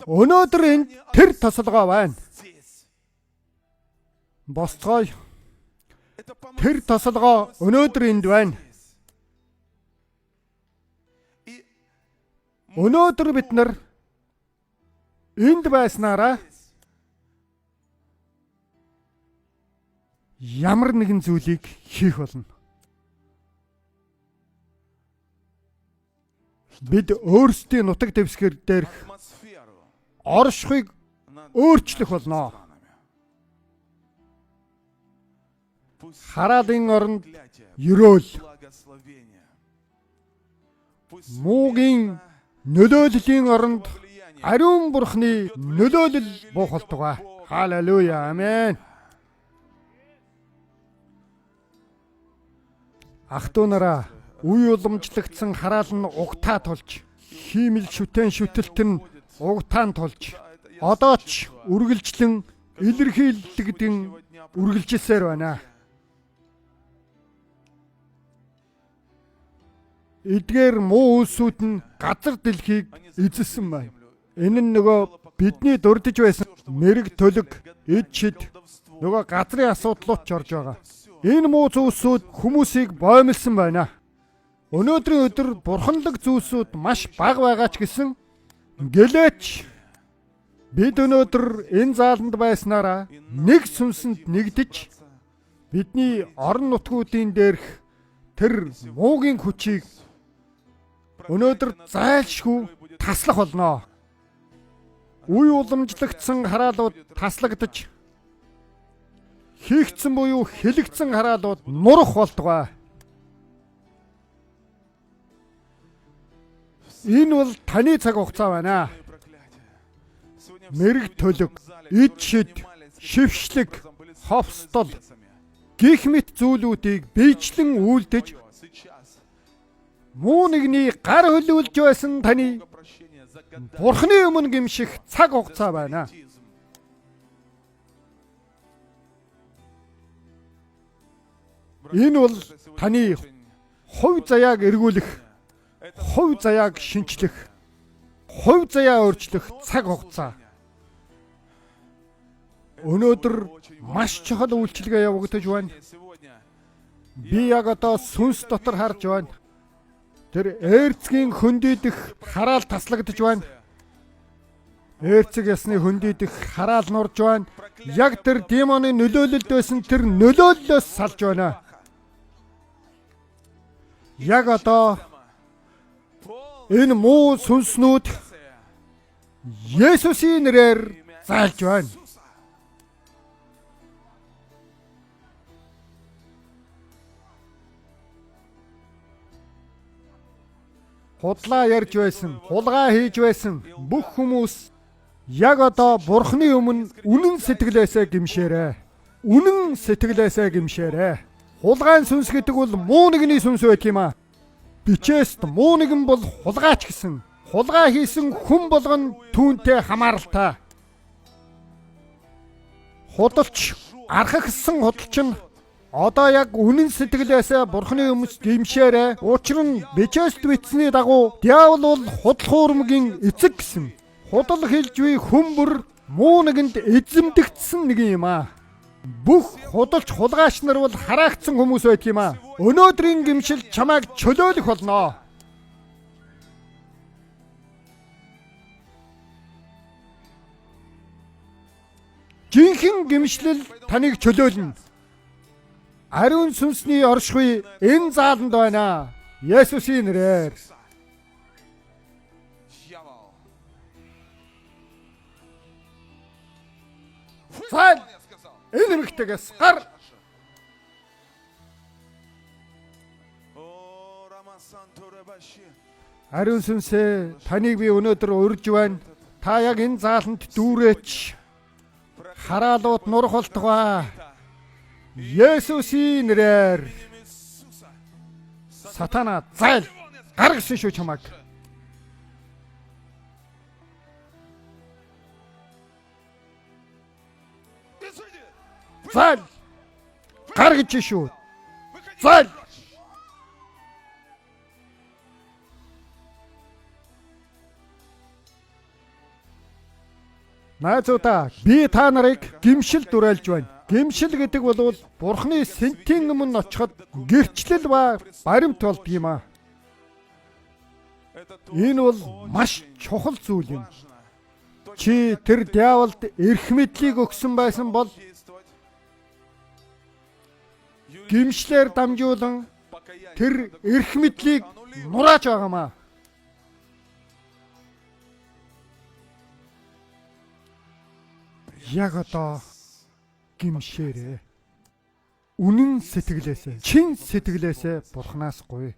Өнөөдөр энд тэр тосолгоо байна. Босцгоё. Тэр тосолгоо өнөөдөр энд байна. Өнөөдөр бид нар энд байснараа ямар нэгэн зүйлийг хийх болно. Бид өөрсдийн нутаг дэвсгэр дээрх оршихуйг өөрчлөх болно. Хараалын оронд ерөөл, муугийн нөлөөллийн оронд ариун Бурхны нөлөөлөл буух болтугай. Халелуя, амен. Ах トゥ нараа, үе уламжлагдсан хараал нь угтаа тулж, хиймэл шүтэн шүтэлт нь угтаан тулж, одоо ч үргэлжлэн илэрхийлэгдэн үргэлжилсээр байна. Эдгээр муу үйлсүүд нь газар дэлхийг эзэлсэн байна. Энэ нь нөгөө бидний дурдж байсан мэрэг төлөг, эд шид, нөгөө газрын асуудлууд ч орж байгаа. Энэ муу зүйлсүүд хүмүүсийг боомлсон байна. Өнөөдрийн өдөр бурханлаг зүйлсүүд маш бага байгаа ч гэсэн гэлээч бид өнөөдөр энэ зааланд байснараа нэг сүнсэнд нэгдэж бидний орон нутгуудын дээрх тэр муугийн хүчийг өнөөдөр зайлшгүй таслах болно. Үе уламжлагдсан хараалууд таслагдаж хийгдсэн буюу хэлэгдсэн хараалууд нурах болтугай. Энэ бол таны цаг хугацаа байна. Мэрэг төлөг, эд шид, шившлэг, ховстол гих мэт зүйлүүдийг биечлэн үйлдэж муу нэгний гар хөлөөлж байсан таны Бурхны өмнө гимших цаг хугацаа байна. Энэ бол таны хувь заяаг эргүүлэх, хувь заяаг шинчлэх, хувь заяа өөрчлөх цаг хугацаа. Өнөөдөр маш чухал үйлчилгээ явагдаж байна. Би яг одоо сүнс дотор харж байна. Тэр Эрцгийн хөндийдэх хараал таслагдаж байна. Эрцэг ясны хөндийдэх хараал нурж байна. Яг тэр демоны нөлөөлөлд байсан тэр нөлөөллөөс салж байна. Яг одоо энэ муу сүнснүүд Есүсийн нэрээр зайлж байна. Худлаа ярьж байсан, хулгай хийж байсан бүх хүмүүс яг одоо Бурхны өмнө үнэн сэтгэлээсээ гимшээрэй. Үнэн сэтгэлээсээ гимшээрэй. Хулгайн сүнс гэдэг бол муу нэгний сүнс байдаг юм аа. Бичээст муу нэгэн бол хулгайч гэсэн. Хулгай хийсэн хүн болгон түүнтэй хамааралтай. Худалч, архагсан худалч нь одоо яг үнэн сэтгэлээсээ Бурхны өмнө гимшээрэй. Учир нь бичээст бичсэний дагуу диавол бол худал хуурмгийн эцэг гэсэн. Худал хэлж буй хүн бүр муу нэгэнд эзэмдэгдсэн нэг юм аа. Бүх худалч хулгайч нар бол хараагдсан хүмүүс байдаг юм аа. Өнөөдрийн гимшил чамайг чөлөөлөх болно. Жинхэнэ гимшлэл таныг чөлөөлнө. Ариун сүнсний оршихуй энэ зааланд байна. Есүсийн нэрээр. Зайл! Энэ эмэгтэйгээс гар! Ариун сүнсээ таныг би өнөөдөр урьж байна. Та яг энэ зааланд дүүрээч. Хараалууд нурах болтугай. Есүсийн нэрээр. Сатана зайл! Гар гэсэн шүү чамайг. Зайл! Гар гэж шүү. Зайл! Найзуудаа, би та нарыг гэмшил дуриалж байна. Гэмшил гэдэг бол Бурхны сэнтийн өмнө очиход гэрчлэл ба баримт болдог юм аа. Энэ бол маш чухал зүйл юм. Чи тэр диаволд эрх мэдлийг өгсөн байсан бол гэмшлээр дамжуулан тэр эрх мэдлийг нурааж байгаамаа. Яг одоо гэмшээрээ. Үнэн сэтгэлээсээ, чин сэтгэлээсээ Бурханаас гуй.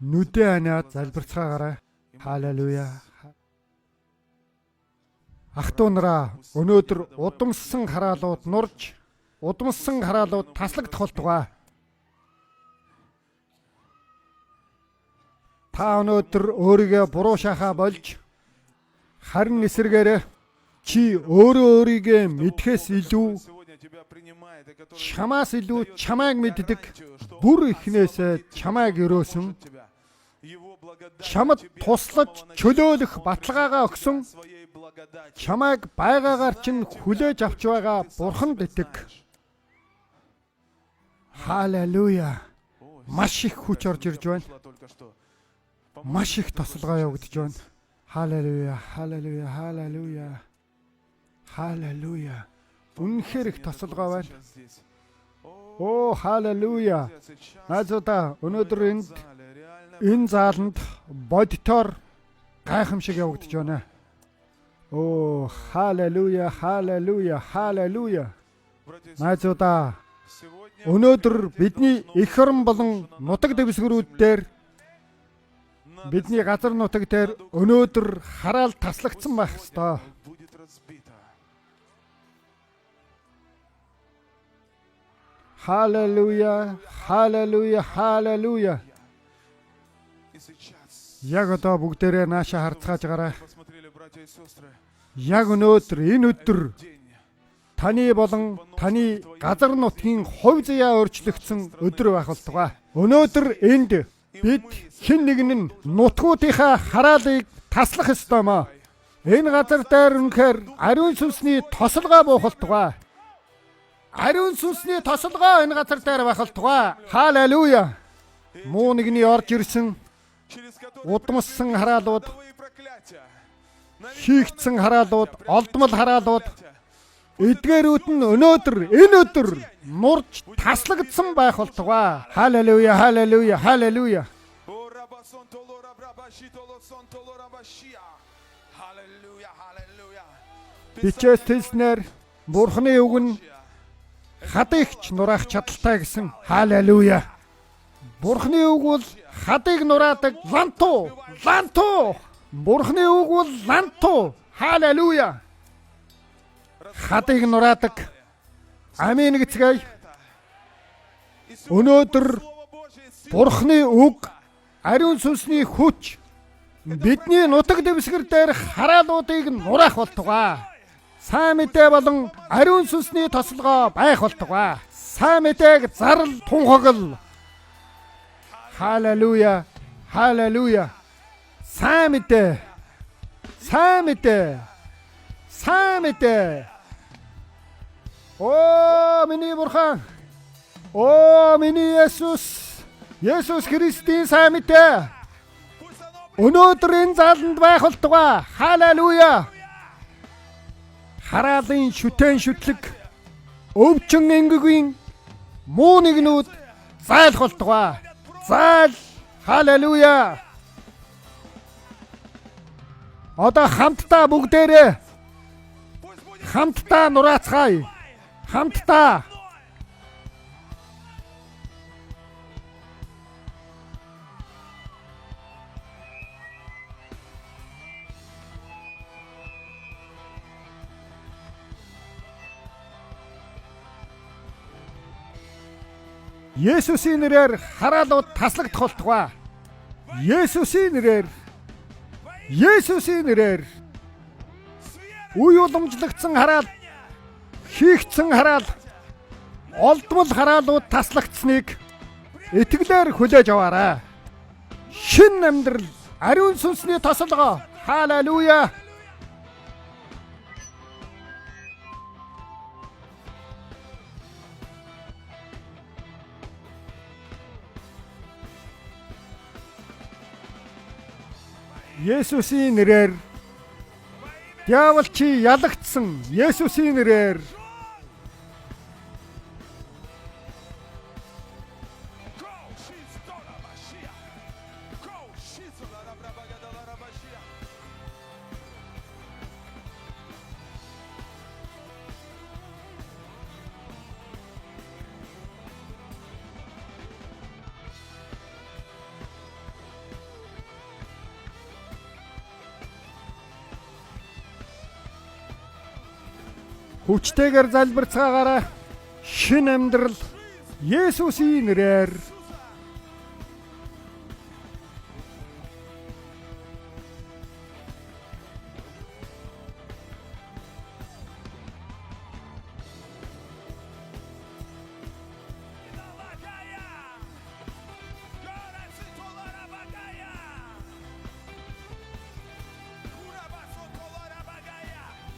Нүдээ аниад залбирцгаагаарай. Халелуя. Ах トゥ нараа, өнөөдөр удамссан хараалууд нурж, удамссан хараалууд таслагдах болтугай. Та өнөөдөр өөрийгөө буруу шахаа болж, харин эсэргээрээ чи өөрөө өөрийгөө мэдхээс илүү, чамаас илүү чамайг мэддэг, бүр эхнээсээ чамайг өрөөсөн, чамд туслаж чөлөөлөх баталгаагаа өгсөн, чамайг байгаагаар чинь хүлээж авч байгаа Бурханд итэг. Халелуя. Маш их хүч орж ирж байна. Маш их тосолгоо явагдаж байна. Халелуя, халелуя, халелуя. Халелуя. Үнэхээр их тосолгоо байна. Оо, халелуя. Найзуудаа, өнөөдөр энд энэ зааланд бодитоор гайхамшиг явагдаж байна. Оо, халелуя, халелуя, халелуя. Найзуудаа, өнөөдөр бидний эх орон болон нутаг дэвсгэрүүд дээр, бидний газар нутаг дээр өнөөдөр хараал таслагдсан байх ёстой. Халелуя, халелуя, халелуя. Яг одоо бүгдээрээ нааша харцгааж гараа. Яг өнөөдөр энэ өдөр таны болон таны газар нутгийн хувь заяа өөрчлөгдсөн өдөр байх болтугай. Өнөөдөр энд бид хэн нэгэн нь нутгуудынхаа хараалыг таслах ёстой маа. Энэ газар дээр үнэхээр ариун сүнсний тосолгоо буух болтугай. Ариун сүнсний тосолгоо энэ газар дээр байх болтугай. Халелуя. Муу нэгний орж ирсэн удамссан хараалууд, хийгдсэн хараалууд, олдмол хараалууд эдгээрүүд нь өнөөдөр энэ өдөр нурж таслагдсан байх болтугай. Халелуя, халелуя, халелуя. Бичээс хэлснээр Бурхны үг нь хадыгч нураах чадaltaй гэсэн. Халелуя. Бурхны үг бол хадыг нураадаг лантуу, лантуу. Бурхны үг бол лантуу. Халелуя. Хадыг нураадаг. Амин гэцгээе. Өнөөдөр Бурхны үг, ариун сүнсний хүч бидний нутаг дэвсгэр дээр хараалуудыг нураах болтугай. Сайн мэдээ болон ариун сүнсний тосолгоо байх болтугай. Сайн мэдээг зарл тунхагл. Халелуя. Халелуя. Сайн мэдээ. Сайн мэдээ. Сайн мэдээ. Оо, миний Бурхан. Оо, миний Есүс. Есүс Христийн сайн мэдээ. Өнөөдөр энэ зааланд байх болтугай. Халелуя. Хараалын шүтэн шүтлэг, өвчин энгэгийн муу нэгнүүд зайлах болтугай. Зайл. Халелуя. Одоо хамтдаа бүгдээрээ хамтдаа нураацгаая. Хамтдаа. Есүсийн нэрээр хараалууд таслагдах болтугай. Есүсийн нэрээр. Есүсийн нэрээр. Үе уламжлагдсан хараал, хийгдсэн хараал, олдмол хараалууд таслагдсныг итгэлээр хүлээж аваарай. Шинэ амьдрал, Ариун сүнсний тосолгоо. Халелуя. Есүсийн нэрээр диавол чи ялагдсан. Есүсийн нэрээр. Хүчтэйгээр залбирцгаагаарай. Шин амьдрал Есүсийн нэрээр.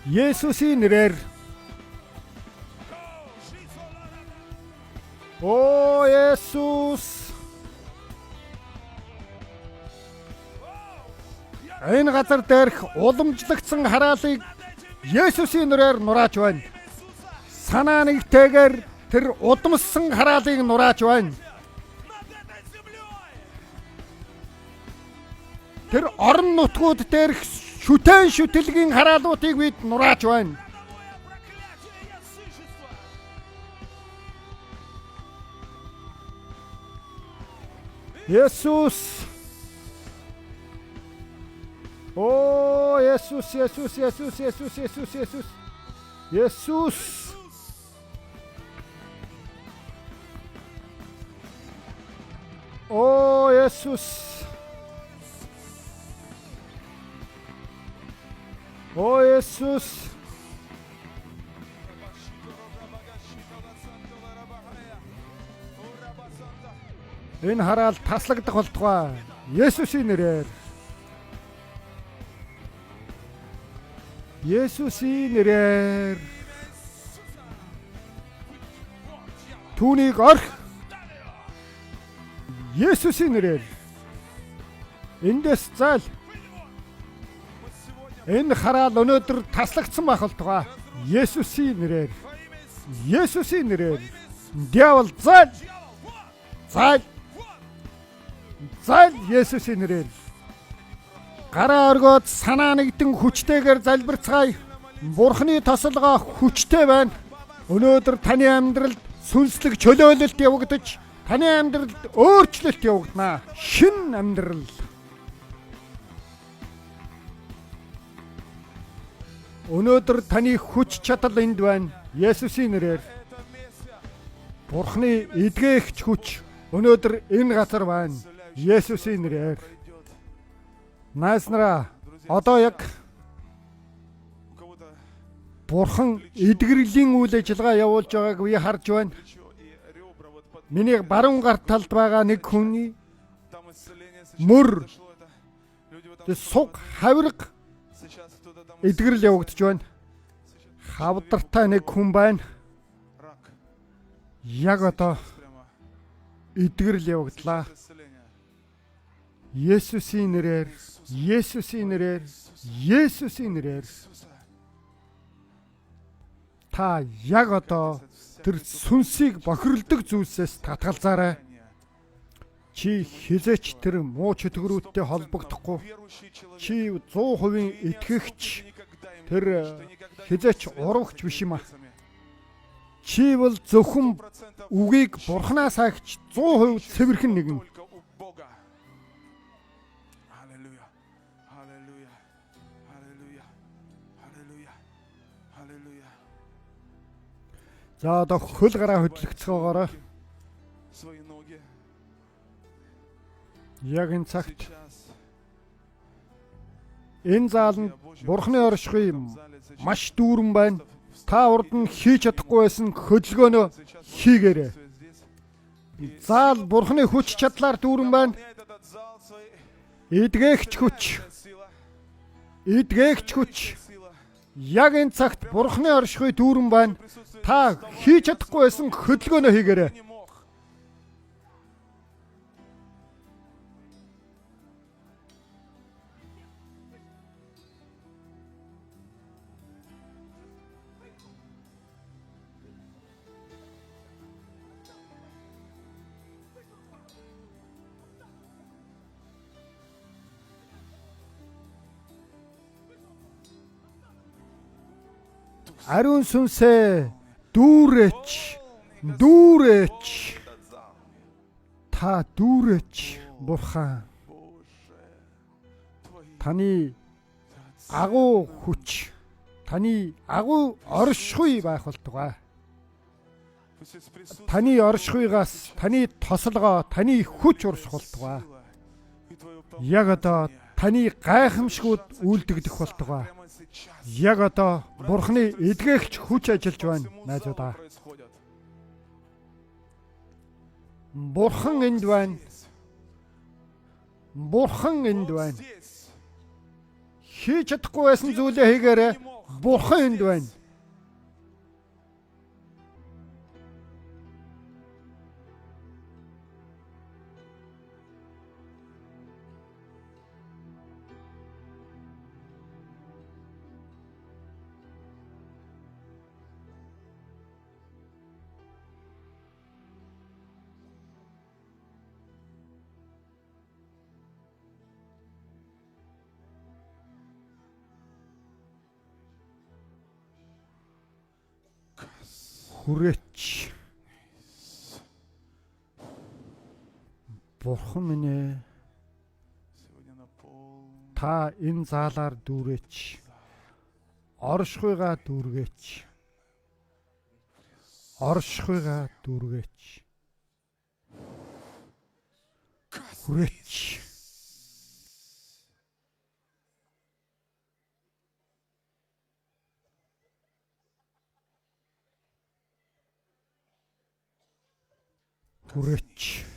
Есүсийн нэрээр. О Есүс. Энэ газар дээрх уламжлагдсан хараалыг Есүсийн нэрээр нурааж байна. Санаа нэгтэйгээр тэр удамссан хараалыг нурааж байна. Тэр орон нутгууд дээрх шүтэн шүтэлгийн хараалуудыг бид нурааж байна. Есүс. О Есүс, Есүс, Есүс, Есүс, Есүс, Есүс. Есүс. О Есүс. О Есүс. Энэ хараал таслагдах болтугай. Есүсийн нэрээр. Есүсийн нэрээр. Түүнийг орхи. Есүсийн нэрээр. Эндээс заал. Энэ хараал өнөөдөр таслагдсан байх болтугай. Есүсийн нэрээр. Есүсийн нэрээр. Диавол заал. Заал. Заал Есүсийн нэрээр. Гараа өргөөд санаа нэгдэн хүчтэйгээр залбирцгаая. Бурхны тосолгоо хүчтэй байна. Өнөөдөр таны амьдралд сүнслэг чөлөөлөлт явагдаж, таны амьдралд өөрчлөлт явагдана. Шин амьдрал. Өнөөдөр таны хүч чадал энд байна. Есүсийн нэрээр. Бурхны эдгээгч хүч өнөөдөр энэ газар байна. Есүсийн нэрээр. Найз нараа, одоо яг Бурхан эдгэрлийн үйл ажиллагаа явуулж байгааг би харж байна. Миний баруун гар талд байгаа нэг хүний мөр суг хавирга эдгэрэл явагдаж байна. Хавдартай нэг хүн байна. Яг одоо эдгэрэл явагдлаа. Есүсийн нэрээр, Есүсийн нэрээр, Есүсийн нэрээр. Та яг одоо тэр сүнсийг бохирддог зүйлсээс татгалзаарай. Чи хизээч тэр муу чөтгөрүүдтэй холбогдохгүй. Чи 100% итгэгч, тэр хизээч урвагч биш юм а. Чи бол зөвхөн үгийг Бурханаас агч 100% цэвэрхэн нэгэн. За одоо хөл гараа хөдлөгцөөгөөрэй. Яг энэ цагт энэ зааланд Бурхны оршихуй маш дүүрэн байна. Та урд нь хийж чадахгүй байсан хөдөлгөөнөө хийгээрэй. Заал Бурхны хүч чадлаар дүүрэн байна. Эдгээгч хүч. Эдгээгч хүч. Яг энэ цагт Бурхны оршихуй дүүрэн байна. Та хийж чадахгүй байсан хөдөлгөөнөө хийгээрэй. Ариун сүнсээ дүүрээч. Дүүрээч. Та дүүрээч Бурхан. Таны агуу хүч, таны агуу оршихуй байх болтугай. Таны оршихуйгаас таны тосолгоо, таны хүч урших болтугай. Яг одоо таны гайхамшгууд үйлдэгдэх болтугай. Яг одоо Бурхны эдгээгч хүч ажиллаж байна, найзуудаа. Бурхан энд байна. Бурхан энд байна. Хийж чадахгүй байсан зүйлээ хийгээрэй. Бурхан энд байна. Хүрээч. Бурхан минь ээ, та энэ заалаар дүүрээч. Оршихуйгаа дүүргээч. Оршихуйгаа дүүргээч. Хүрээч. Хүрээч.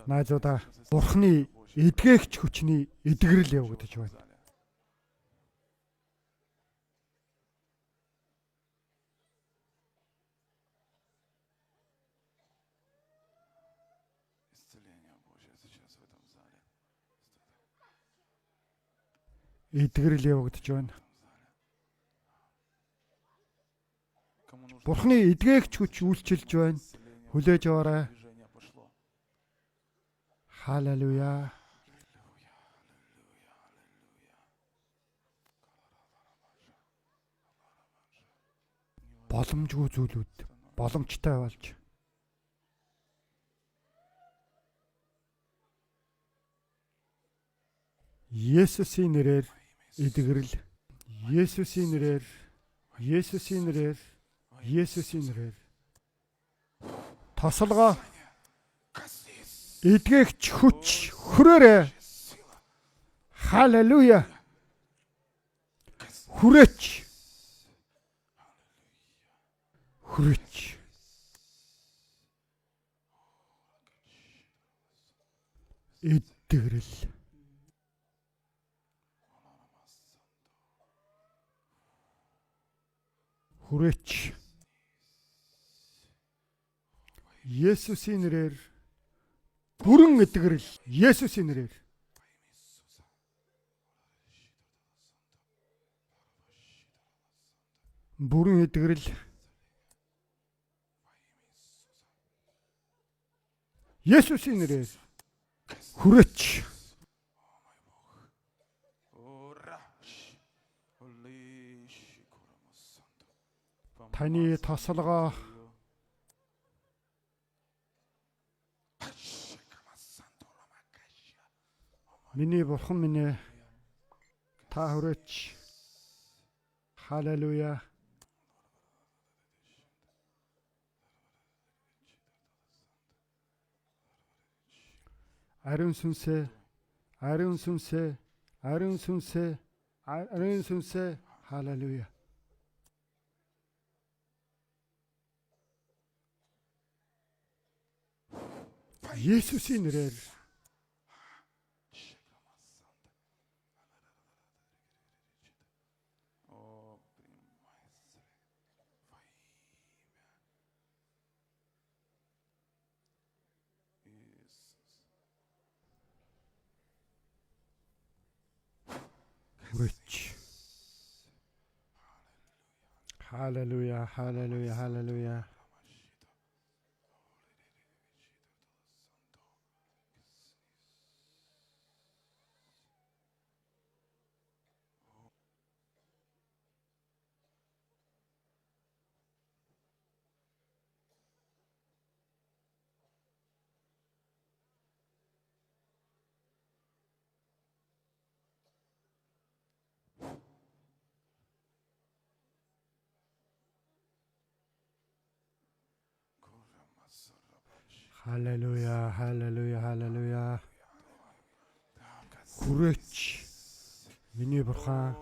Найзуудаа, Бурхны эдгээгч хүчний эдгэрэл явагдаж байна. Эдгэрэл явагдаж байна. Бурхны эдгээгч хүч үйлчилж байна. Хүлээж аваарай. Халелуя. Боломжгүй зүйлүүд боломжтой болж Есүсийн нэрээр эдгэрэл, Есүсийн нэрээр, Есүсийн нэрээр, Есүсийн нэрээр тосолгоо эдгээгч хүч хүрээрээ. Халелуя. Хүрээч. Хүрээч. Эдгэрэл. Хүрээч. Есүсийн нэрээр бүрэн эдгэрэл. Есүсийн нэрээр. Бүрэн эдгэрэл. Есүсийн нэрээр хүрээч. Таны тосолгоо миний бурхан минь ээ, та хүрээч. Халелуя. Ариун сүнсээ, ариун сүнсээ, ариун сүнсээ, ариун сүнсээ. Халелуя. Есүсийн нэрээр. Хүрээч. Халелуя, халелуя, халелуя. Халелуя, халелуя, халелуя. Хүрээч. Миний бурхан,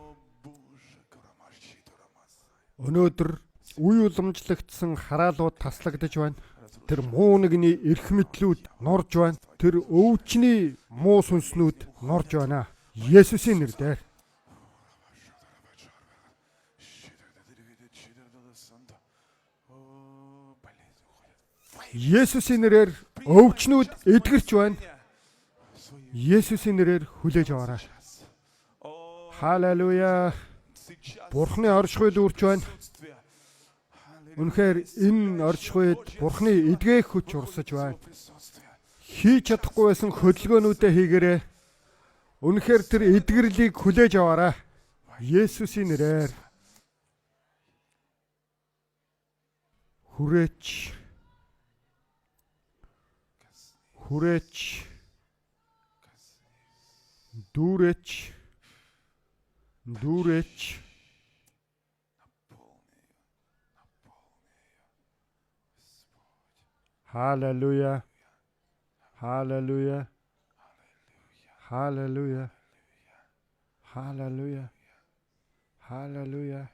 өнөөдөр үе уламжлагдсан хараалууд таслагдаж байна. Тэр муу нэгний эрх мэдлүүд нурж байна. Тэр өвчний муу сүнснүүд нурж байна. Есүсийн нэрээр. Есүсийн нэрээр өвчнүүд эдгэрч байна. Есүсийн нэрээр хүлээж аваарай. Халелуя. Бурхны оршихуй дүүрч байна. Үнэхээр энэ оршихуйд Бурхны эдгээх хүч урсаж байна. Хийж чадахгүй байсан хөдөлгөөнүүдээ хийгээрэй. Үнэхээр тэр эдгэрлийг хүлээж аваарай. Есүсийн нэрээр. Хүрээч. Хүрээч. Дүүрээч. Дүүрээч. Халелуя. Халелуя. Халелуя. Халелуя. Халелуя.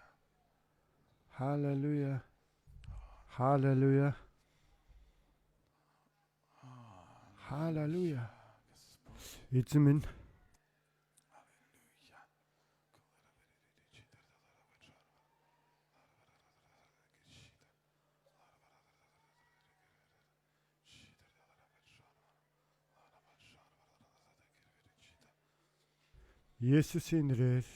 Халелуя. Халелуя. Халелуя. Эзэн минь, Есүсийн нэрээр,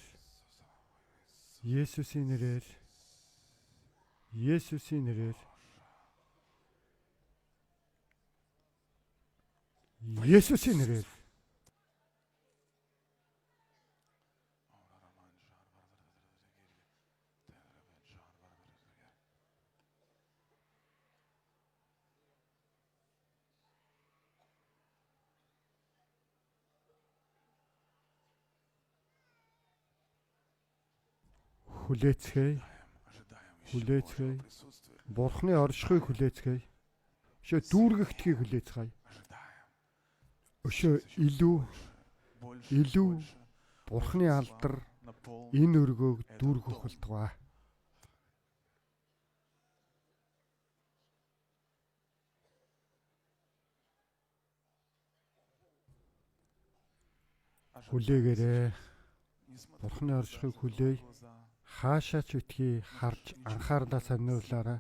Есүсийн нэрээр, Есүсийн нэрээр, Есүсийн нэрээр. Хүлээцгээе. Хүлээцгээе. Бурхны оршихуйг хүлээцгээе. Өшөө дүүргэхтгийг хүлээцгээе. Өшөө илүү илүү Бурхны алдар энэ өргөөг дүүргэх болтугай. Хүлээгээрэй. Бурхны оршихуйг хүлээе. Хаашаа ч битгий харж анхаарлаа сониулаарай.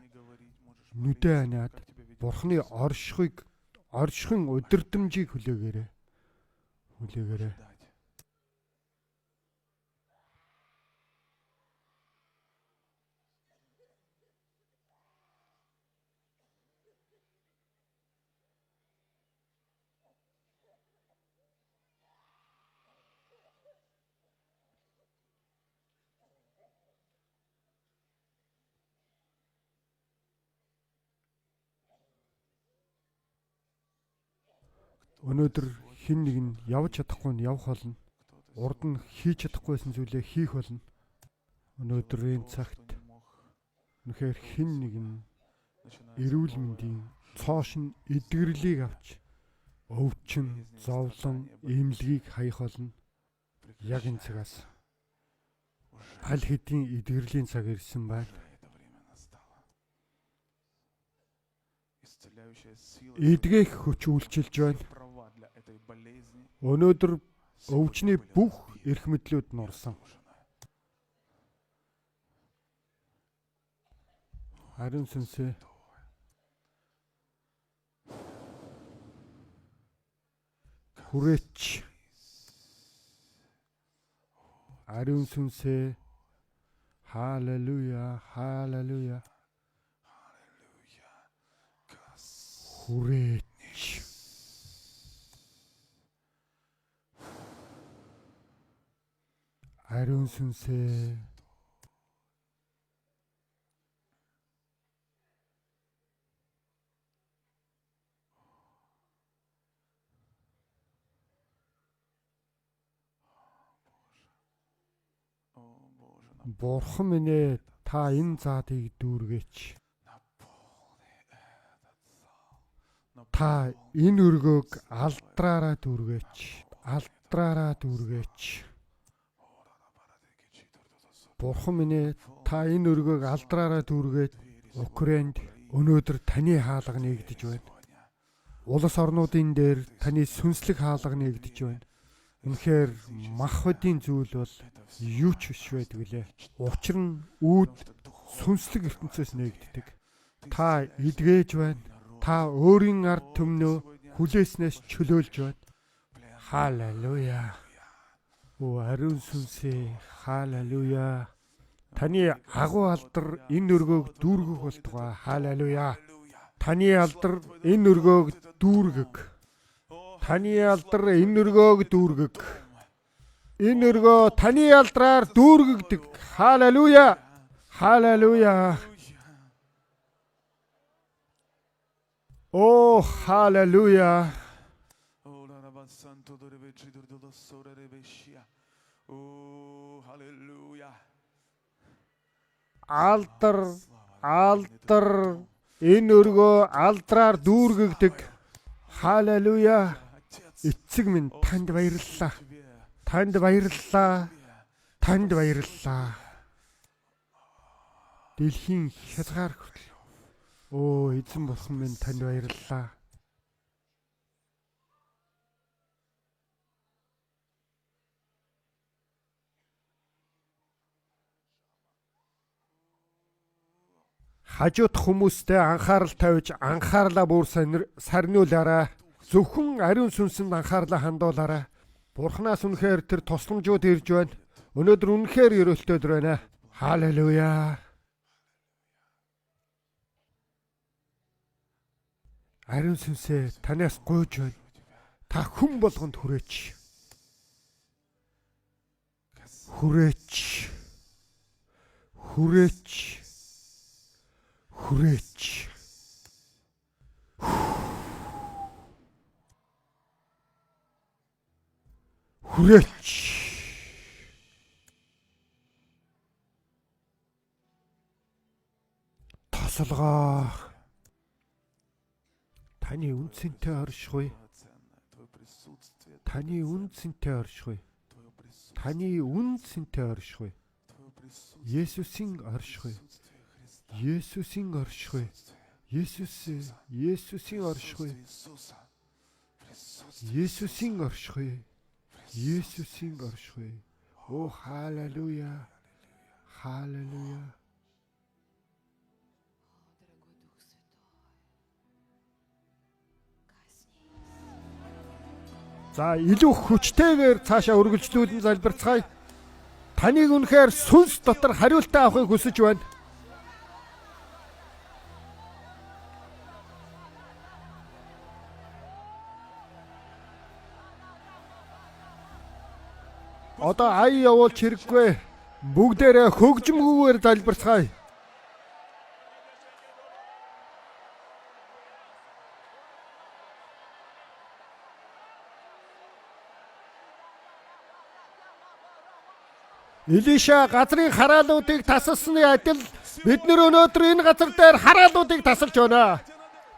Нүдээ аниад Бурхны оршихуйг, оршихын удирдамжийг хүлээгээрэй. Хүлээгээрэй. Өнөөдөр хэн нэг нь явж чадахгүй нь явах болно. Урд нь хийж чадахгүйсэн зүйлээ хийх болно. Өнөөдрийн цагт үнэхээр хэн нэг нь эрүүл мэндийн цоошин эдгэрлийг авч өвчин, зовлон, эмнэлгийг хаях болно. Яг энэ цагаас аль хэдийн эдгэрлийн цаг ирсэн байна. Эдгээх хүч үйлчилж байна. Өнөөдөр өвчний бүх эрх мэдлүүд нурсан. Ариун сүнсээ хүрээч. Ариун сүнсээ халелуя, халелуя. Хүрээч. Ариун сүнсээ Бурхан минь ээ, та энэ заадыг дүүргээч. Та энэ өргөөг алдраараа дүүргээч. Алдраараа дүүргээч. Бурхан минь ээ, та энэ өргөөг алдраараа дүүргээд Украинд өнөөдөр таны хаалга нээгдэж байна. Улс орнуудын дээр таны сүнслэг хаалга нээгдэж байна. Үнэхээр мах бодийн зүйл бол юу ч биш байдаг лээ. Учир нь үүд сүнслэг ертөнцөөс нээгддэг. Та эдгэж байна. Та өөрийн ард түмнөө хүлээснээс чөлөөлж байна. Халелуя. Оо ариун сүнсээ халелуя. Таны агуу алдар энэ өргөөг дүүргэх болтугай. Халелуя. Таны алдар энэ өргөөг дүүргэг. Таны алдар энэ өргөөг дүүргэг. Энэ өргөө таны алдраар дүүргэгдэг. Халелуя. Халелуя. О, халелуя. Алдар, алдар энэ өргөө алдраар дүүргэгдэг. Халелуя. Эцэг минь танд баярлалаа. Танд баярлалаа. Танд баярлалаа. Дэлхийн хязгаар хүртэл. Оо, эзэн бурхан минь танд баярлалаа. Хажууд хүмүүстэй анхаарал тавьж анхаарлаа бүр сарниулаарай. Зөвхөн ариун сүнсэнд анхаарлаа хандуулаарай. Бурханаас үнэхээр тэр тусламжууд ирж байна. Өнөөдөр үнэхээр ерөөлтэй өдөр байна. Халелуя. Ариун сүнсээ танаас гуйж байна. Та хүн болгонд хүрээч. Хүрээч. Хүрээч. Хүрээч. Хүрээч. Тосолгоо. Таны үнцэнтэй оршихуй. Таны үнцэнтэй оршихуй. Таны үнцэнтэй оршихуй. Есүсийн оршихуй. Есүсийн оршихуй. Есүс Есүсийн оршихуй. Есүсийн оршихуй. Есүсийн оршихуй. О халелуя. Халелуя. За илүү хүчтэйгээр цаашаа үргэлжлүүлэн залбирцгаая. Таныг үнэхээр сүнс дотор хариултаа авахыг хүсэж байна. Одоо ая явуулж хэрэггүй. Бүгдээрээ хөгжмгүйгээр залбирцгаая. Илиша газрын хараалуудыг тасалсны адил бид нэр өнөөдөр энэ газар дээр хараалуудыг тасалж байна.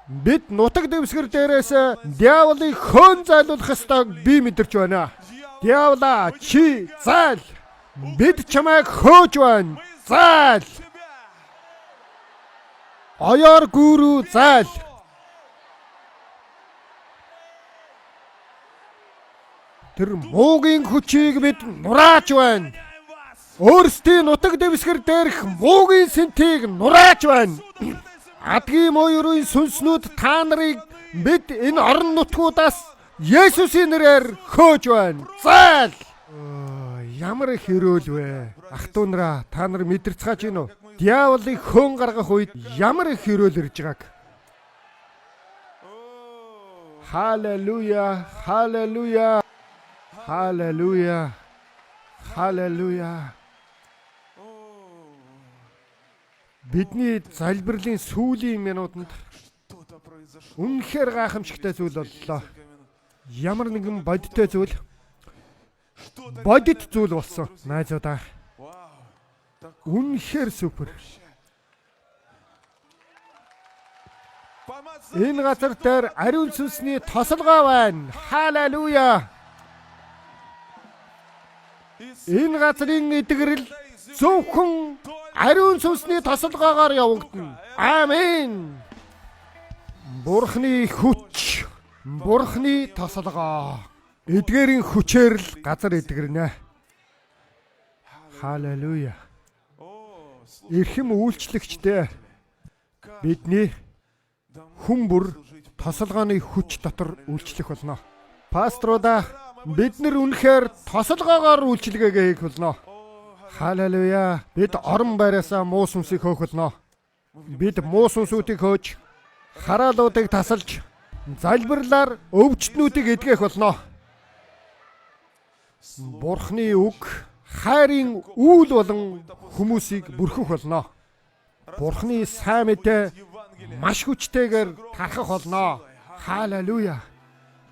Бид нутаг дэвсгэр дээрээс диаволыг хөөн зайлуулах ёстойг би мэдэрч байна. Диавола чи зайл. Бид чамайг хөөж байна. Зайл. Оёор гүүрүү зайл. Тэр муугийн хүчийг бид нурааж байна. Өөрсдийн нутаг дэвсгэр дээрх муугийн сэнтийг нурааж байна. Адгийн муу ерийн сүнснүүд та нарыг бид энэ орон нутгуудаас Есүсийн нэрээр хөөж байна. Зайл. Ямар их ерөөл вэ? Ах トゥ нараа, та нар мэдэрцгааж гин үү? Диаволыг хөөн гаргах үед ямар их ерөөл ирж байгааг. Халелуя, халелуя. Халелуя. Халелуя. Бидний залбирлын сүүлийн минутанд үнэхээр гайхамшигтай зүйл боллоо. Ямар нэгэн бодиттой зүйл, бодит зүйл болсон. Найзуудаа. Үнэхээр супер. Энэ газар дээр ариун сүнсний тосолгоо байна. Халелуя. Энэ газрын эдгэрэл зөвхөн ариун сүнсний тосолгоогоор явагдана. Амен. Бурхны хүч, Бурхны тосолгоо. Эдгээрийн хүчээр л газар эдгэрнэ. Халелуя. Эрхэм үйлчлэгчдээ, бидний хүн бүр тосолгооны хүч дотор үйлчлэх болно. Пасторудаа, бид нар үнэхээр тосолгоогоор үйлчилгээгээ хийх болно. Халелуя. Бид орон байраасаа муу сүнсийг хөөх болно. Бид муу сүнсүүдийг хөөж, хараалуудыг тасалж, залбирлаар өвчтнүүдийг эдгэх болно. Бурхны үг хайрын үйл болон хүмүүсийг бүрхэх болно. Бурхны сайн мэдээ маш хүчтэйгээр тархах болно. Халелуя.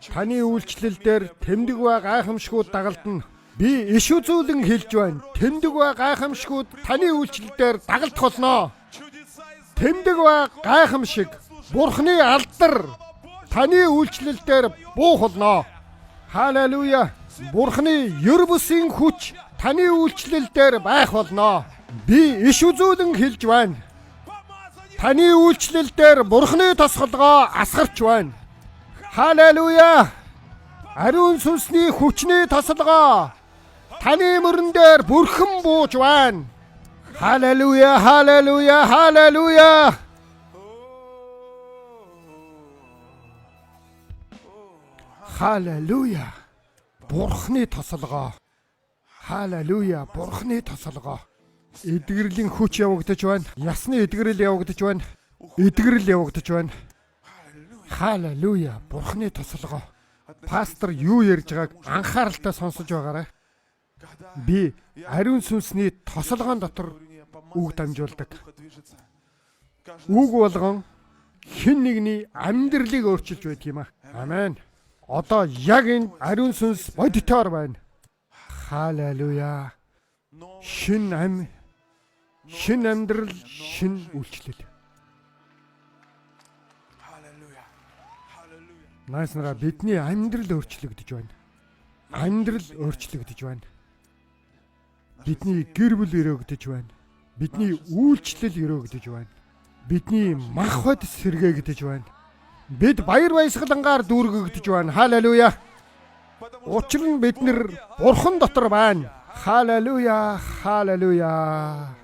Таны үйлчлэл дээр тэмдэг ба гайхамшгууд дагалдана. Би иш үзүүлэн хэлж байна. Тэмдэг ба гайхамшгууд таны үйлчлэл дээр дагалдах болно. Тэмдэг ба гайхамшиг, Бурхны алдар таны үйлчлэл дээр буух болно. Халелуя. Бурхны ер бусын хүч таны үйлчлэл дээр байх болно. Би иш үзүүлэн хэлж байна. Таны үйлчлэл дээр Бурхны тосголгоо асгарч байна. Халелуя. Ариун сүнсний хүчний тосолгоо таны мөрөн дээр бүрхэн бууж байна. Халелуя, халелуя, халелуя. Халелуя. Бурхны тосолгоо. Халелуя, Бурхны тосолгоо. Эдгэрлийн хүч явагдаж байна. Ясны эдгэрэл явагдаж байна. Эдгэрэл явагдаж байна. Халелуя, Бурхны тосолгоо. Пастор юу ярьж байгааг анхааралтай сонсож байгаарай. Би ариун сүнсний тосолгоон дотор үг дамжуулдаг. Үг болгон хэн нэгний амьдралыг өөрчилж байдаг юм аа. Амен. Одоо яг энэ ариун сүнс бодитоор байна. Халелуя. Шин ам, шин амьдрал, шин үйлчлэл. Найз нараа, бидний амьдрал өөрчлөгдөж байна. Амьдрал өөрчлөгдөж байна. Бидний гэр бүл өрөөгдөж байна. Бидний үйлчлэл өрөөгдөж байна. Бидний мах бод сэргээгдэж байна. Бид баяр баясгалангаар дүүргэгдэж байна. Халелуя. Учир нь бид нэр Бурхан дотор байна. Халелуя, халелуя.